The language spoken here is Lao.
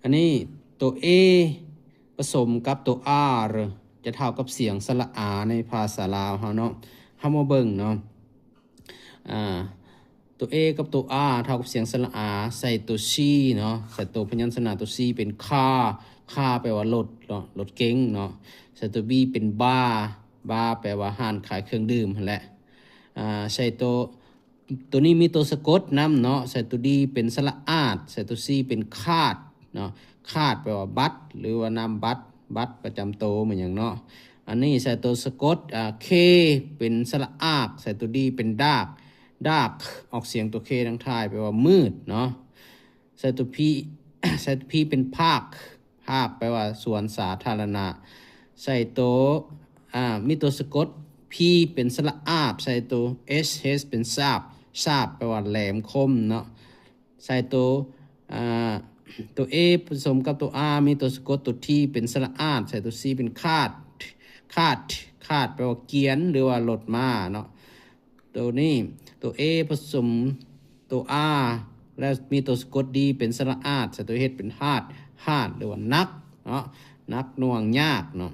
ອັນນີ້ໂຕ A ປະສົມກັບໂຕ R ຈະເທົ່າກັບສຽງສະຫຼະອາໃນພາສາລາວເຮົາເນາະ. ເຮົາມາເບິ່ງເນາະ ອ່າ ໂຕ A ກັບໂຕ R ເທົ່າກັບສຽງສະຫຼະອາ ໃສ່ໂຕ C ເນາະ ໃສ່ໂຕພະຍັນຊະນະໂຕ C ເປັນ car, car ແປວ່າລົດເນາະ ລົດເກັງເນາະ. ໃສ່ໂຕ B ເປັນ bar, bar ແປວ່າຮ້ານຂາຍເຄື່ອງດື່ມຫັ້ນແຫຼະ. ອ່າ ໃສ່ໂຕ ໂຕນີ້ມີໂຕສະກົດນຳເນາະ ໃສ່ໂຕ D ເປັນສະຫຼະອາດ ໃສ່ໂຕ C ເປັນຄາດເນາະ. ຄາດແປວ່າບັດ ຫຼືວ່ານາມບັດ ບັດປະຈຳໂຕແມ່ນຫຍັງເນາະ. ອັນນີ້ໃສ່ໂຕສະກົດ ອ່າ K ເປັນສະຫຼະອາກ ໃສ່ໂຕ D ເປັນ dark, dark ອອກສຽງໂຕ K ທາງທ້າຍ ແປວ່າມືດເນາະ. ໃສ່ໂຕ P ໃສ່ໂຕ P ເປັນ park, park ແປວ່າສວນສາທາລະນະ. ໃສ່ໂຕ ອ່າ ມີໂຕສະກົດ P ເປັນສະຫຼະອາບ ໃສ່ໂຕ S H ເປັນ sharp, sharp ແປວ່າແຫຼມຄົມເນາະ. ໃສ່ໂຕ ອ່າ ໂຕ A ປະສົມກັບໂຕ R ມີໂຕສະກົດໂຕ T ເປັນສະຫຼະອາດ ໃສ່ໂຕ C ເປັນຄາດ, ຄາດ, ຄາດ ແປວ່າກຽນ ຫຼືວ່າລົດມ້າເນາະ. ໂຕນີ້ ໂຕ A ປະສົມໂຕ R ແລ້ວມີໂຕສະກົດ D ເປັນສະຫຼະອາດ ໃສ່ໂຕ H ເປັນ hard, hard ຫຼືວ່າໜັກເນາະ ໜັກໜ່ວງຍາກເນາະ.